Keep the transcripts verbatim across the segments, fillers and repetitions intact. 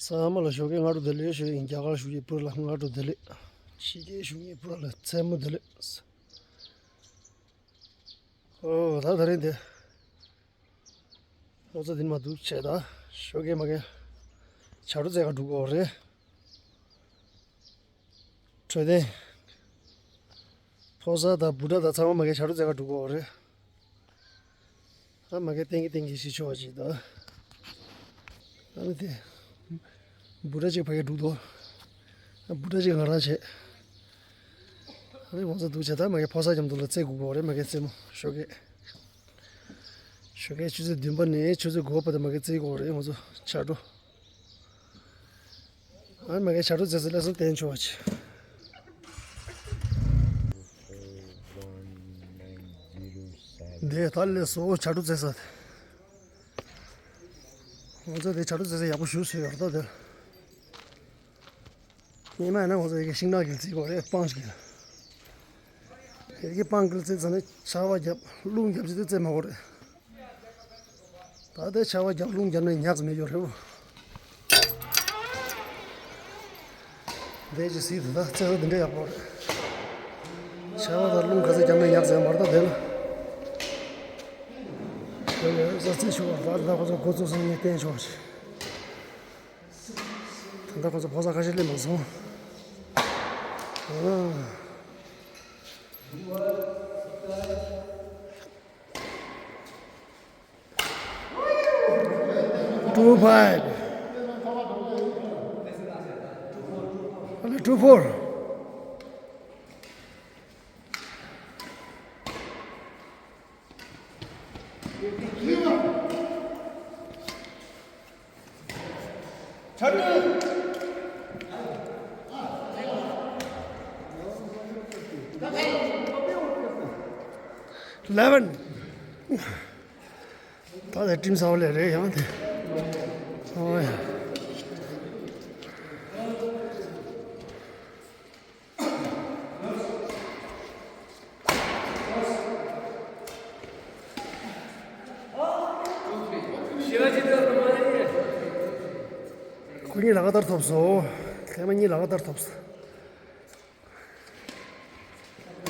ཚང་མ་ལ་ཞོགས་ཀས་སྔ་དྲོ་བདེ་ལེགས་ཞུ་ཡིན། རྒྱ་གར་བཞུགས་མཁན་བོད་ལ་སྔ་དྲོ་བདེ་ལེགས། ཕྱི་རྒྱལ་བཞུགས་མཁན་བོད་ལ་མཚན་མོ་བདེ་ལེགས། ཨོ་ད་ད་རིང་དེ་ཨོ་ཙི་དེ་མ་འདུག་བྱས་ད་ཞོགས་ཀས་མ་གས་བྱ་དྲོ་རྩེད་ག་འགྲོ་དགོས་རེད། འཕྲོད་བསྟེན། ཕོ་གསར་དང་བུ་ཕྲུག་དང་ཚང་མ་མ་གས་བྱ་དྲོ་རྩེད་ག་འགྲོ་དགོས་རེད། ཨ་མ་གས་ཏན་གི་ཏན་གི་ཞིག་ཆོག་ཅིག་ད། ཨ་ནི་དེ། བུ་ཕྲུག་ཅིག་ཕ་གས་འགྲོ་དོ། ཨ་བུ་ཕྲུག་ཅིག་ང་རང་བྱས། ཨ་ནི་ང་ཚོ་འདུག་བྱས་ད་མ་གས་ཕོ་གསར་མཉམ་དུ་ལ་རྩེད་དགོས་རེད། མ་གས་རྩེད་མོ་ཞོགས་ཀས། ཞོགས་ཀས་ཆུ་ཚོད་བདུན་པ་ནས་ཆུ་ཚོད་དགུ་པ་བར་དུ་མ་གས་རྩེད་དགོས་རེད་ང་ཚོ་བྱ་དྲོ། ཨ་མ་གས་བྱ་དྲོ་རྩེད་ས་ལ་སོང་བསྟན་ཆོག་ཅིག་འདི་ད་ལས་སོ་བྱ་དྲོ་རྩེད་ས། ང་ཚོ་འདི་བྱ་དྲོ་རྩེད་ས་ཡག་པོ་ཞེ་པོ་ཡོད་རེད་ད་དེ། སྔོན་མ་ཡིན་ན་ང་ཚོ་ཡ་གི་ཤིང་ནགས་ཀྱི་རྩེད་དགོས་རེད། སྤང་ཞིག་གི། ཡ་གི་སྤང་གི་རྩེད་ཙམ་ནས་ཆར་པ་བརྒྱབ་རླུང་བརྒྱབ་བྱས་ཏེ་རྩེད་མ་དགོས་རེད། ད་ལྟའི་ཆར་པ་བརྒྱབ་རླུང་བརྒྱབ་ནས་ཉག་ཙམ་མེད་རྒྱུ་རེད་བོ། འདས་ཀྱི་སྲིད་དེ་ད་རྩེད་ས་འདི་འདྲ་ཡག་པོ་རེད། ཆར་པ་དང་རླུང་ག་ཚོད་བརྒྱབ་ནས་ཉག་ཙམ་མ་རེད་ད་དེ་ལ། དེ་ལ་ས་རྩེད་ཆོག་པ་ད་ད་ཁོ་ཚོ་འགོ་བཙུགས་སོང་ངས་བསྟན་ཆོག་ཅིག་ད་ལྟ་ཁོ་ཚོ་ཕོ་གསར་ཁ་ཤས་སླེབས་མ་སོང་། ཨ། Two five. Only two four. Eleven. ད་ལྟ་ཊིམ་གསར་པ་སླེབས་རེད་ཡང་དེ། ཨོ་ཡ། ཁོ་གཉིས་ལག་བསྟར་ཐོབ་སོང་། ཐེངས་མ་གཉིས་ལག་བསྟར་ཐོབ་སོང་།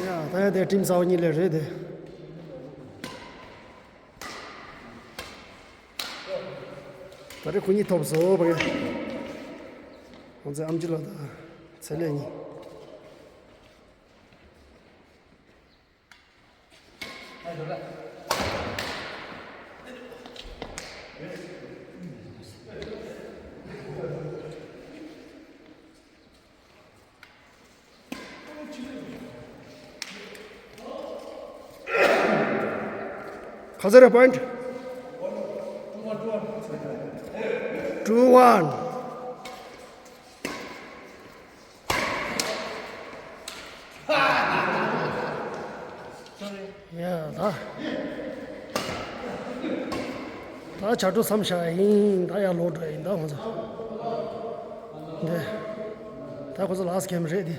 ཡ་ད་ཡ་དེ་ཊིམ་གསར་པ་གཉིས་སླེབས་རེད་དེ། ད་རེས་ཁོ་གཉིས་ཐོབ་སོང་བ་གས། ང་ཚོའི་ཨམ་ཆི་ལགས་དང་ཚེ་ལེགས་གཉིས། ག་ཚོད་རེད་པོ་ཡིན་ཊི། Two one. ཡ་ད། ད་བྱ་དྲོ་མཚམས་བཞག་ཡིན། ད་ཡར་ལོག་འགྲོ་ཡིན་ད་ང་ཚོ། འདི། ད་ཁོ་ཚོ་ལཱ་སི་ཊི་གེམ་རེད་འདི།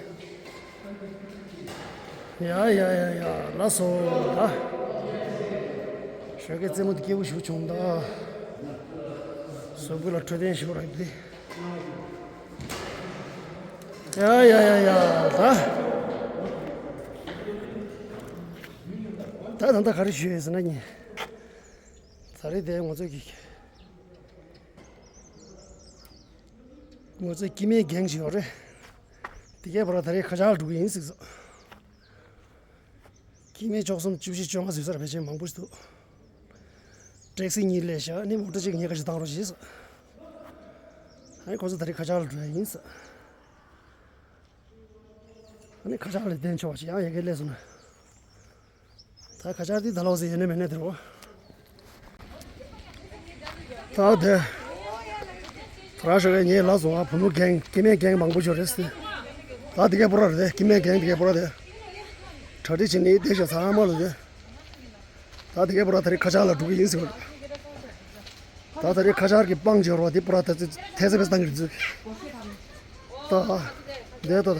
ཡ་ཡ་ཡ་ཡ་ལགས་སོ་ད། ཞོགས་ཀས་རྩེད་མོ་འདི་སྐྱིད་པོ་ཞིག་བྱུང་ད། གཟུགས་པོ་ལ་འཕྲོད་བསྟེན་ཞིག་རག་འདི། ཡ་ཡ་ཡ་ཡ་ད། ད་ད་ད་ག་རེ་ཞུ་ཡོད་ཟེར་ན་ཉིན། ད་རེས་དེ་ང་ཚོ་གི་ང་ཚོ་སྐྱེ་དམན་རྒན་ཞིག་ཡོད་རེད། དེ་གའི་བར་ད་རེས་ཁ་ཆག་ལ་འགྲོ་གི་ཡིན་ཟེར་སོང་། སྐྱེ་དམན་བཅུ་གསུམ་བཅུ་བཞི་བཅོ་ལྔ་ཟེར་སར་ཕལ་ཆེར་མང་པོ་ཞིག་འདུག་ཊེག་སི་གཉིས་སླེབས་ཤག་ནི་མོ་ཊ་གཅིག་ངས་ཁ་ཤས་བཏང་རོགས་བྱས་སོང་། ཨ་ནི་ཁོ་ཚོ་ད་རེས་ཁ་ཆག་ལ་འགྲོ་ཡ་ཡིན་ཟེར། ཨ་ནི་ཁ་ཆག་ལ་བསྡད་ཆོག་ཅིག་ཡང་ཡ་གི་སླེབས་སོང་ན། ད་ཁ་ཆག་འདི་ད་ལོག་ཟེར་ཡོད་ནི་མེད་ནི་དེ་རོ། ད་དེ། ད་ར་ཤོད་ངས་ལབ་སོང་ང་བུ་མོ་རྒན་སྐྱེ་དམན་རྒན་མང་པོ་ཞིག་རེད་ཟེར། ད་དེ་གའི་པོ་ར་རེད་སྐྱེ་དམན་རྒན་དེ་གའི་པོ་ར་རེད། གྲ་སྒྲིག་བྱེད་ནི་བསྡད་ཤག་ཚང་མ་ལ་རེད། ད་དེ་གའི་པོ་ར་ད་རེས་ཁ་ཆག་ལ་འགྲོ་གི་ཡིན་ཟེར་བ་རེད། ད་ད་རེས་ཁ་ཆག་གི་སྤང་བྱེད་རོགས་དེ་པོ་ར་ད་ཚེ་ཚེ་ཚེ་བེས་བཏང་གི་རེད་ཟེར། ད་དེ་ད་ད། ད།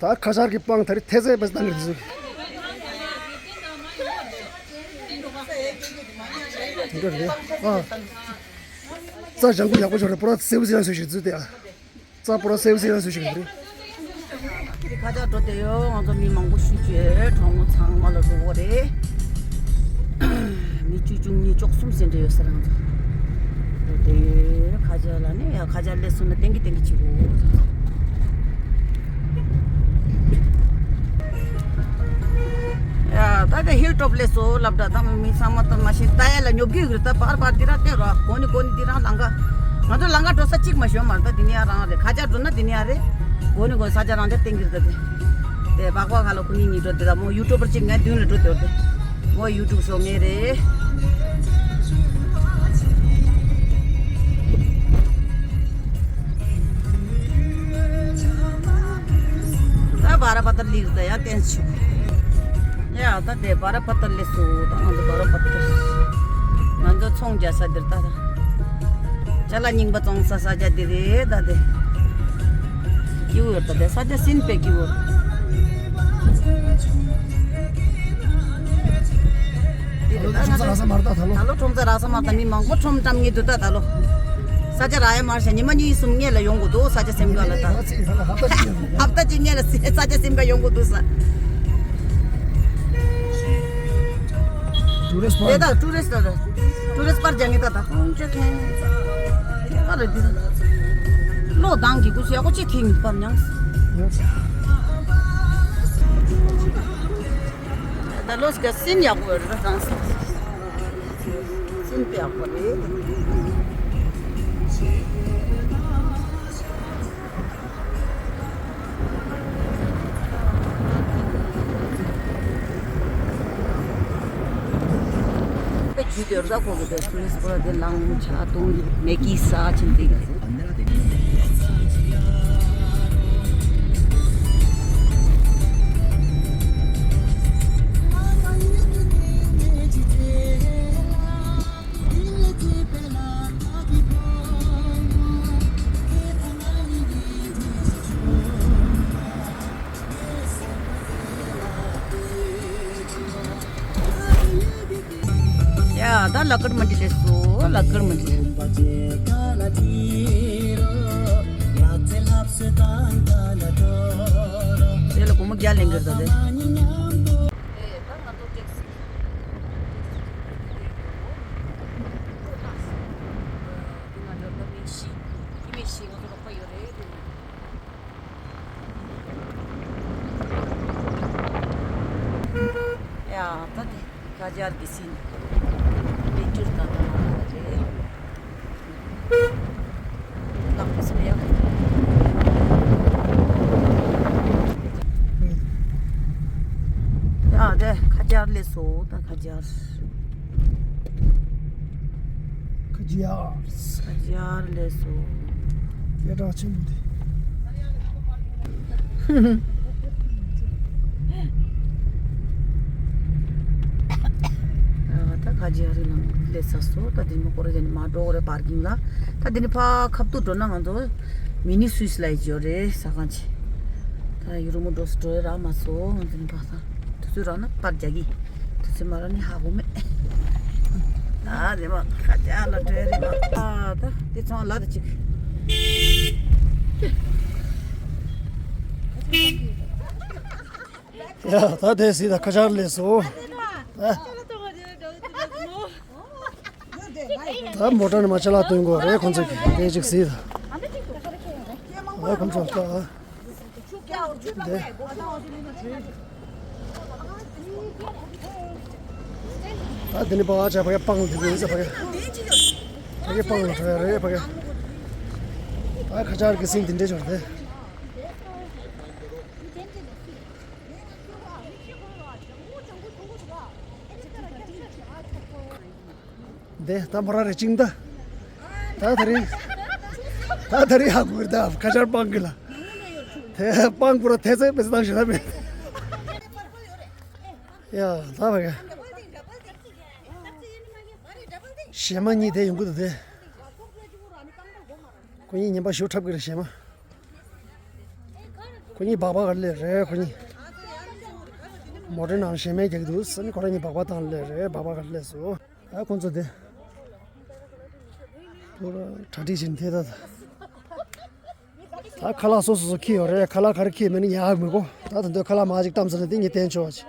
ད་ཁ་ཆག་གི་སྤང་ད་རེས་ཐེ་ཚེ་བེས་བཏང་གི་རེད་ཟེར། དེ་འདྲ་རེད། ཨ། རྩྭ་ལྗང་ཁུ་ཡག་པོ་ཅིག་རེད། པུ་ར་སེའུ་སེ་ཡང་བཟོས་ཤིག་བཟོས་ཏེ་ཨ། རྩྭ་པུ་ར་སེའུ་སེ་ཡང་བཟོས་ཤིག་རེད། ཁྱེད་ཁ་ཆག་འགྲོ་བསྡད་ཡོད། ང་ཚོ་མི་མང་པོ་ཞིག་བྱས་གྲོགས་མོ་ཚང་མ་ལ་འགྲོ་གི་རེད། མི་བཅུ་བཅུ་གཉིས་བཅུ་གསུམ་ཟིན་འདྲ་ཡོད་ས་རེད། ང་ཚོ་འགྲོ་བསྡད་ཡོད། ཁ་ཆག་ལ་ནི་ཡ་ཁ་ཆག་སླེབས་སོང་ན་ཏན་གྱི་ཏན་གྱི་བྱེད་དགོས། ཡ་ད་ལྟ་ཧིལ་ཊོབ་སླེབས་སོང་ལབ་འདྲ། ད་མི་ཚང་མ་ད་མ་ཤེས་ད་ཡ་ལ་ཉོབ་གི་ཡོད་རེད། ད་བར་བར་འདི་རང་བལྟས་རོགས། གོ་ནི་གོ་ནི་འདི་རང་ལང་ཀ། ང་ཚོ་ལང་ཀ་འགྲོ་ས་གཅིག་མ་ཤོད་མ་རེད། ད་འདི་ནས་ཡ་རང་རེད། ཁ་ཆག་འགྲོ་ན་འདི་ནས་ཡ་རེད། གོ་ནི་གོ་ས་ཆ་རང་ཆ་ཏན་གྱི་རེད། ད་དེ་དེ་སྦག་སྦག་ཁ་ལ་ཁོ་གཉིས་གཉིས་འགྲོ་དེ། ད་མོ་ཡུ་ཊུབ་པར་གཅིག་ངས་མདུན་ལ་འགྲོ་དེ་བར་དེ་མོ་ཡུ་ཊུབ་ཤོག་ངེས་རེད། ད་བ་ར་བ་ཏར་ལིག་ད་ཡ་ཏན་ཆུ། ཡ་ད་དེ་བ་ར་བ་ཏར་ལེ་སོ། ད་ང་ཚོ་བ་ར་བ་ཏར། ང་ཚོ་ཚོང་རྒྱག་ས་འདིར་ད་ད། ཅ་ལག་རྙིང་པ་བཙོང་ས་ས་ཆ་འདི་རེད། ད་དེ་སྐྱིད་པོ་ཡོད། ད་དེ་ས་ཆ་སིན་པའི་སྐྱིད་པོ། ད་ལོ་ཁྲོམ་ས་རག་ས་མ་རེད། ད་ད་ལོ། ད་ལོ་ཁྲོམ་ས་རག་ས་མ་རེད། ད་མི་མང་པོ་ཁྲོམ་བཀྲམ་ངེས་འདུག་ད་ད་ལོ། ས་ཆ་རག་ཡ་མ་རེད་ཤག་ཉི་མ་གཉིས་གསུམ་སྔོན་ལ་ཡོང་དགོས་འདུག་ས་ཆ་སེམས་དགའ་ལ་ད། ཧབ་ཏ་གཅིག་སྔོན་ལ་ས་ཆ་སེམས་དགའ་ཡོང་དགོས་འདུག་ས། ཊུ་རི་སི་ཊི་པར། དེ་ད་ཊུ་རི་སི་ཊི་ད། ཊུ་རི་སི་ཊི་པར་རྒྱག་ངེས་ད་ད། ཁོང་ཅག་ཁེན། ཨ་རེ་འདི་ད། བློ་བཏང་གི་སྐུ་ཞབས་ཀོ་ཅི་ཐིག་ནི་པར་མྱངས། ད་ལོ་སི་ཀ་སིན་ཡག་པོ་རེད་ད། སིན་པེ་ཡག་པོ་རེད། དེ་རྒྱུད་དེ་ར་ཁོ་གི་དེ་ཊུ་རི་སི་ཊི་པུ་ར་དེ་ལང་ཆ་བཏུང་མེ་གི་ས་ཆེན་དེ་གི། ཡ་ད་ལ་ཀར་མ་འདི་ལས་སོ། ལ་ཀར་མ་འདི། དེ་ལ་སྒོར་མོ་བརྒྱ་ལེན་གྱི་རེད་ད་དེ། ཡ་ད་དེ་ཁ་ཆག་གི་སིན། མི་ཅུར་ད་ད་ན་རེད། ལག་པ་སོ་ཡ། ཡ་དེ་ཁ་ཆག་ལས་སོ། ད་ཁ་ཆག་ཁ་ཆག་ཁ་ཆག་ལས་སོ། སྐད་གྲགས་ཆེན་པོ་དེ། ད་ཁ་ཆག་རི་ལང་སླེབས་ཚར་སོང་། ད་དེ་ནི་སྐོར་ར་དེ་ནི་མར་འགྲོ་དགོས་རེད་པར་ཀིང་ལ། ད་དེ་ནི་ཕར་ཁ་ཐུག་འགྲོ་ན་ང་ཚོ་མི་ནི་སུད་སི་ལ་ཡི་འབྱོར་རེད་ཟ་ཁང་ཆེ། ད་ཡུ་རུ་མོ་འགྲོ་སུ་འགྲོ་ཡ་རག་མ་སོང་། ང་ཚོ་ནི་ཕར་ས་དུས་ཚོད་རག་ན་པར་རྒྱག་གི། དུས་ཚོད་མ་རག་ནི་ཧ་གོ་མེད། ད་དེ་མ་ཁ་ཆག་ལ་འགྲོ་ཡ་རེད་མ། ད་ད་དེ་ཚང་ལ་ད་ཅིག་ཡ་ད་དེ་སི་ད་ཁ་ཆག་ལས་སོ། ད་ད་མོ་ཊ་ནས་མར་ཅ་ལག་བཏོན་དགོས་རེད་ཁོང་ཚོ་གི། དེ་ཅིག་སི་ད། ད་ཁོང་ཚོ་ད། དེ། ད་དེ་ནི་པ་ཆ་ཕ་གི་སྤང་དེ་གི་ཟེར་ཕ་གི། ཕ་གི་སྤང་ལ་འགྲོ་ཡ་རེད་ཕ་གི། ད་ཁ་ཆག་གི་སིན་དེ་འདྲས་བྱུང་སྟེ། འདི་ད་མོ་ར་རེ་ཅིང་ད། ད་ད་རིང་། ད་ད་རིང་ཧ་གོ་རེད་ད་ཁ་ཆག་སྤང་གི་ལ། དེ་སྤང་པོ་ར་དེ་ཚེ་བེ་ཚེ་བཏང་ཞེ་ད་མེད། ཡ་ད་བ་ག་ཞེ་མ་གཉིས་དེ་ཡོང་གི་འདུག་དེ། ཁོ་གཉིས་ཉན་པ་ཞུ་འཁྲབ་གི་རེད་ཞེ་མ། ཁོ་གཉིས་སྦག་སྦག་ག་ལེ་རེད་ཁོ་གཉིས། མོ་ཊའི་ནང་ཞེ་མེར་རྒྱག་གི་འདུག་ཟེར་ནས་ཁོ་རང་གཉིས་སྦག་སྦག་བཏང་སླེབས་རེད། སྦག་སྦག་ག་སླེབས་སོང་། ཨ་ཁོང་ཚོ་དེ་པུ་ར་གྲ་སྒྲིག་བྱས་ནས་དེ་ད། ད་ཁ་ལག་སོ་སོ་སོ་འཁྱེར་ཡོད་རེད། ཁ་ལག་ག་རེ་འཁྱེར་མེད་ན་ཉར་མི་དགོས། ད་ད་དུང་ཁ་ལག་མར་ཅིག་བཀྲམ་ཚར་ན་དེ་ངས་བསྟན་ཆོག་ཅིག་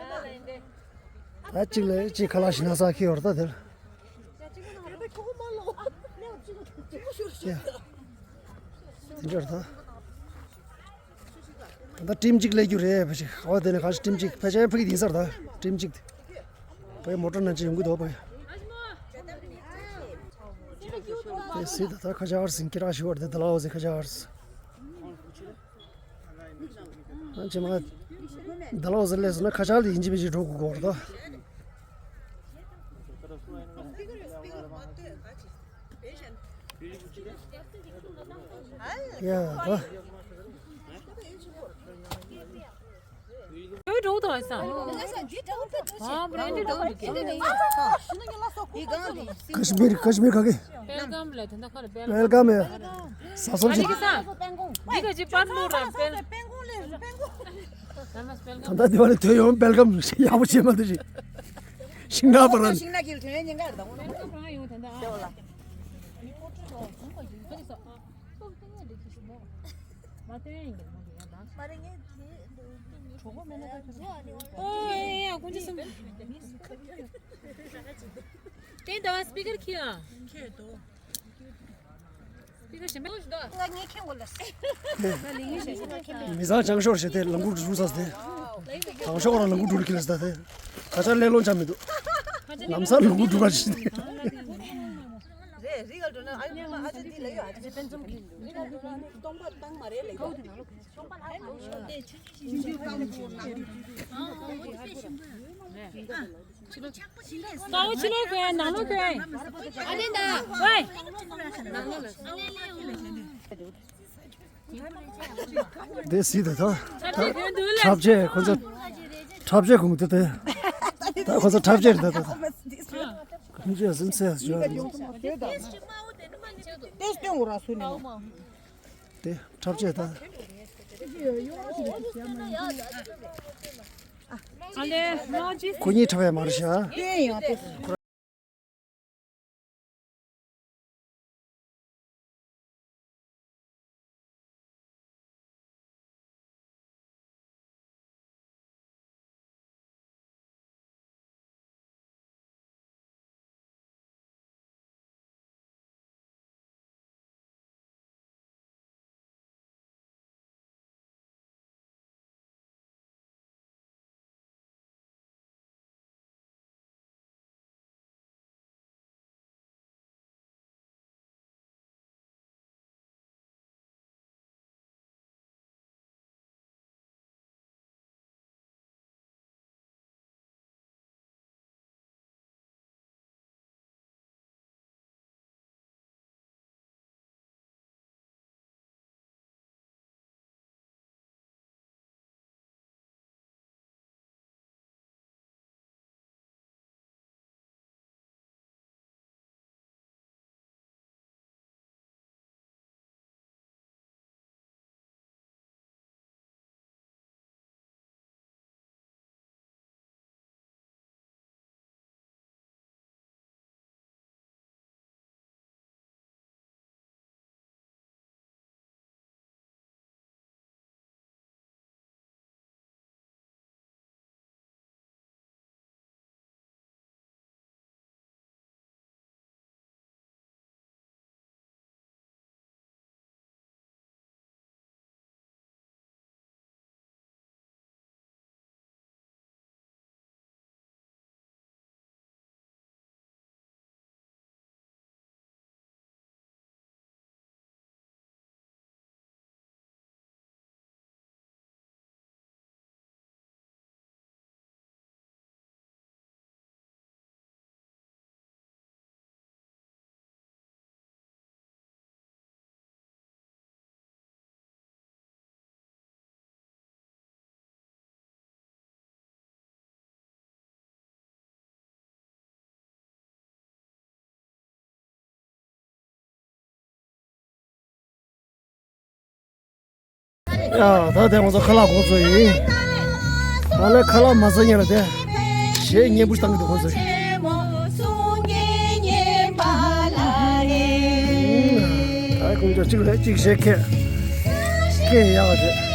ད་གཅིག་ལ་གཅིག་ཁ་ལག་ཞིམ་ན་ས་འཁྱེར་ཡོད་རེད། ད་དེར་ཡ། དེ་འདྲ་རེད་ད། ད་ལྟ་ཊིམ་གཅིག་སླེབས་རྒྱུ་རེད། ཕལ་ཆེར་ག་བ་དེ་ནས་ག་ཊིམ་གཅིག་ཕལ་ཆེར་ཕ་གི་དེང་སར་ད་ཊིམ་གཅིག་དེ། བའི་མོ་ཊ་ནང་ཅིག་ཡོང་གི་འདུག་བའི། དེ་སྲིད་ད་ད་ཁ་ཆག་ཨར་སིང་ཀི་ར་ཞུ་བར་དེ་ད་ལའོ་ཟེ་ཁ་ཆག་ཨར་སི། ཨ་ཅེ་མ་ད་ལའོ་ཟེ་ལས་སོང་ན་ཁ་ཆག་ལ་ཡིན་གཅིག་མིན་གཅིག་འགྲོ་དགོས་གོ་ར་ད། ཡ་ད། ཡོད་འགྲོ་དང་ས། ཨ་བྲེན་ཌི་འགྲོ་འདུག་གི། ཀ་ཤི་མིར་ཀ་ཤི་མིར་ག་གི། པེལ་གམ་ལ་དེ་འདྲ་ཁ་ལ་པེལ་པེལ་གམ་ཡ། ས་སོར་ཨ་ཅིག་ནི་ཀི་ས། འདི་ག་ཅི་པར་ནོ་ར་པེལ། ད་ལྟ་དེ་བ་ནི་ཐོས་ཡོང་པེལ་གམ་ཡག་པོ་བྱེད་མ་འདུག་ཞིག་ཤིང་ནགས་པ་ར་ནི། ཤིང་ནགས་ཀྱི་ཐོན་ཉེན་ཁ་རེད་ད། པེལ་གམ་རང་ཡོང་དེ་འདྲ་ཨ། ཨོ་ཡ་ཡ་ཀུན་ཅི་སུམ། དེ་འདྲ་བ་སི་པི་ཀར་ཁྱེར་ཨ། ཁྱེར་དོ། སི་པི་ཀར་གཞན་པ། ང་ངས་ཁྱེར་འོ་ལ། མི་ཚང་བྱང་ཤོར་ཞེས་དེ་ལམ་བུ་འགྲུལ་ས་དེ། བྱང་ཤོར་ལ་ལམ་བུ་འགྲུལ་གྱི་ལ་ས་དེ། ད་ཆ་ལས་ལོན་ཆ་མི་འདུག་ལམ་སང་ལམ་བུ་འགྲུལ་པ་ཞིག་དེ། རེད་རི་ག་འགྲོ་ན་ཨ་ཡུ་ཨ་ཅེ་འདི་ལ་ཡོད་ཨ་ཅེ་དཔེ་འཛོམས་ཀྱི་རི་ག་འགྲོ་ན་ནི་སྟོང་པ་བཏང་མ་རེད་ལ་ཡོད། ས་འོག་ཕྱི་ལོགས་གོན་ནང་ལོགས་གོན། ཨ་ནེ་ད། ཝེ། དེ་སྲིད་དེ་ད། འཁྲབ་ཆས་གོན་འདུག་ལ། འཁྲབ་ཆས་ཁོང་ཚོ། འཁྲབ་ཆས་གོན་འདུག་དེ། ད་ཁོང་ཚོ་འཁྲབ་ཆས་རེད་ད་ད། ཁོང་ཚོས་སེམས་སེ་ཞོར། དེ་སྟོན་འོ་ར་སུ་ནི། དེ་འཁྲབ་ཆས་ད། ཨ་ལེ་མ་ཅི། ཁོ་གཉིས་འཁྲབ་ཡ་མ་རེད་ཤག་དེ་ཡང་དེ། ཡ། ད་དེ་ང་ཚོ་ཁ་ལག་གོ་ཚོད་ཡིན། ད་ལས་ཁ་ལག་མ་ཟ་མཁན་ལ་དེ་གཞས་སྙན་པོ་བཏང་གི་འདུག་ཁོང་ཚོས། ད་ཁོང་ཚོ་གཅིག་ལས་གཅིག་གཞས་ཁས། སྐད་ཡག་རེད།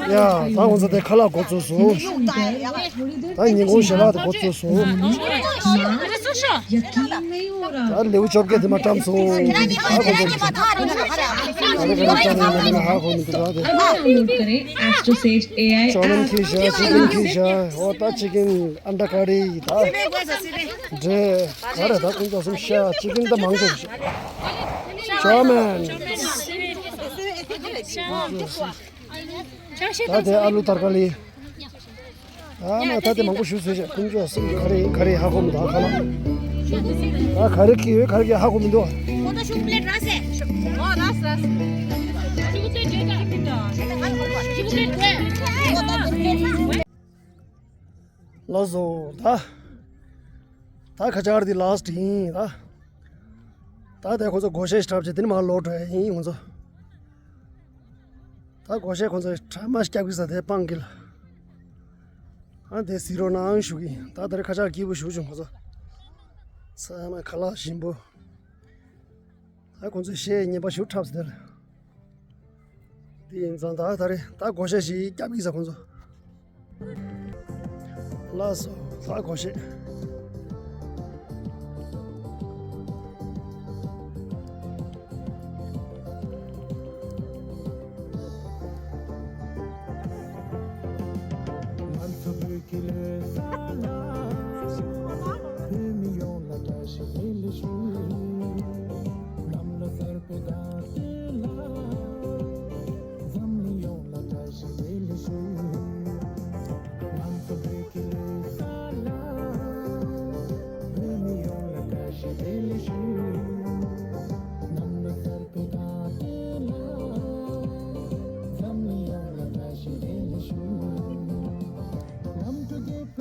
ཡ། ད་ང་ཚོ་དེ་ཁ་ལག་འགོ་བཙུགས་སོང་། ད་ཉིན་གུང་ཞལ་ལག་དེ་འགོ་བཙུགས་སོང་། ད་ལེའུ་བཅོ་བརྒྱད་དེ་མ་བཀྲམ་སོང་། ད་ཁོ་ཚོ་ད་ལེ་ག་རེ་བཀྲམ་ཡོད་ན་ཧ་གོ་མི་འདུག་ད་དེ། डाउनलोड करें astro says AI ཅོ་མན་ཁྱེར་ཤག་ཅི་ཀིན་ཁྱེར་ཤག་འོ་ད་ཅི་ཀིན་ཨན་ཌ་ཀ་རི་ད། འདྲེ། ག་རེ་ད་ཀུན་ཏོ་སུམ་ཤ་ཅི་ཀིན་ད་མང་ཆེ་ཤག་ཅོ་མན། ད་དེ་ཨ་ལུ་ཏར་ཀ་ལི། ཨ་མ་ད་དེ་མང་པོ་ཞུ་ཟེར་ཤག་ཀུན་ཏོ་སུམ་ག་རེ་ག་རེ་ཧ་གོ་མི་འདུག་ཁ་ལག་ད་ག་རེ་གི་ཡོད་ག་རེ་གི་ཧ་གོ་མི་འདུག་ལགས་སོ། ད་ད་ཁ་ཆར་འདི་ལ་སི་ཊི་ཡིན་ད། ད་དེ་ཁོ་ཚོ་སྒོར་གཞས་ཤིག་འཁྲབ་བྱས་དེ་ནི་མར་ལོག་འགྲོ་ཡ་ཡིན་ཁོ་ཚོ། ད་སྒོར་གཞས་ཁོ་ཚོ་ཁྲ་མ་ཤ་རྒྱབ་ཀྱི་ས་དེ་སྤང་གི་ལ། ཨ་དེ་གཟིགས་རོགས་གནང་ཞུ་གི་ཡིན། ད་ད་རེ་ཁ་ཆར་སྐྱིད་པོ་ཞུ་བྱུང་ཁོ་ཚོ། ཚང་མ་ཁ་ལག་ཞིམ་པོ། ད་ཁོང་ཚོས་གཞས་རྙིང་པ་ཞིག་འཁྲབ་ཟེར། དེ་ཡིན་ཙང་ད་ད་རེས་ད་སྒོར་གཞས་ཤིག་རྒྱབ་ཀྱི་ཟེར་ཁོང་ཚོ། ལགས་སོ། ད་སྒོར་གཞས། ང་ཚོ་བོད་ཀྱི་ལོ་གསར་ལ། བོད་མི་ཡོངས་ལ་བཀྲ་ཤིས་བདེ་ལེགས་ཞུ། གནམ་ལོ་གསར་པའི་དགའ་སྟོན་ལ། འཛམ་གླིང་ཡོངས་ལ་བཀྲ་ཤིས་བདེ་ལེགས་ཞུ། ང་ཚོ་བོད་ཀྱི་ལོ་གསར་ལ། བོད་མི་ཡོངས་ལ་བཀྲ་ཤིས་བདེ་ལེགས་ཞུ། གནམ་ལོ་གསར་པའི་དགའ་སྟོན་ལ། འཛམ་གླིང་ཡོངས་ལ་བཀྲ་ཤིས་བདེ་ལེགས་ཞུ། Come together.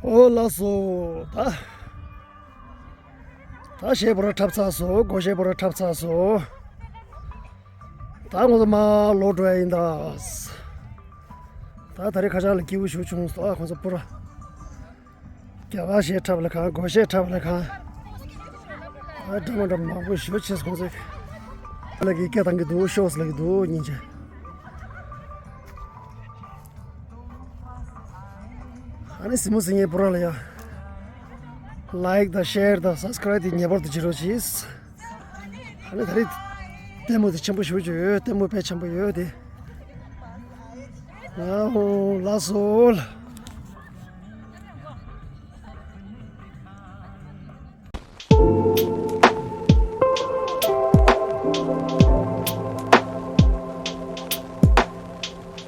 ཨོ་ལགས་སོ། ད་ད་གཞས་པོ་ར་འཁྲབ་ཚར་སོང་། སྒོར་གཞས་པོ་ར་འཁྲབ་ཚར་སོང་། ད་ང་ཚོ་མར་ལོག་འགྲོ་ཡ་ཡིན་ད། ད་ད་རེས་ཁ་ཆག་ལ་སྐྱིད་པོ་ཞེ་པོ་བྱུང་སོང་། ཨ་ཁོང་ཚོ་པུ་ར། རྒྱ་གར་གཞས་འཁྲབ་ལ་ཁང་། སྒོར་གཞས་འཁྲབ་ལ་ཁང་། ཨ་འདྲ་མ་འདྲ་མང་པོ་ཞེ་པོ་བྱས་སོང་ཟེར། ལ་གི་སྐད་བཏང་གི་འདུག་ཤོག་ལ་གི་འདུག་སྙིང་རྗེ། ཨ་ནི་སི་མོ་སི་ངའི་པུ་ར་ལ་ཡ། ལའིཀ་དང་ཤེར་དང་སབ་སི་ཀ་རའིབ་དེ་ངེས་པར་དུ་བྱེད་རོགས་གྱིས། ཨ་ནི་ད་རེས་ལྟད་མོ་དེ་ཆེན་པོ་ཞེ་པོ་ཅིག་ཡོད། ལྟད་མོ་དཔེ་ཆེན་པོ་ཡོད་དེ། ཨ་ཧོ་ལགས་སོ།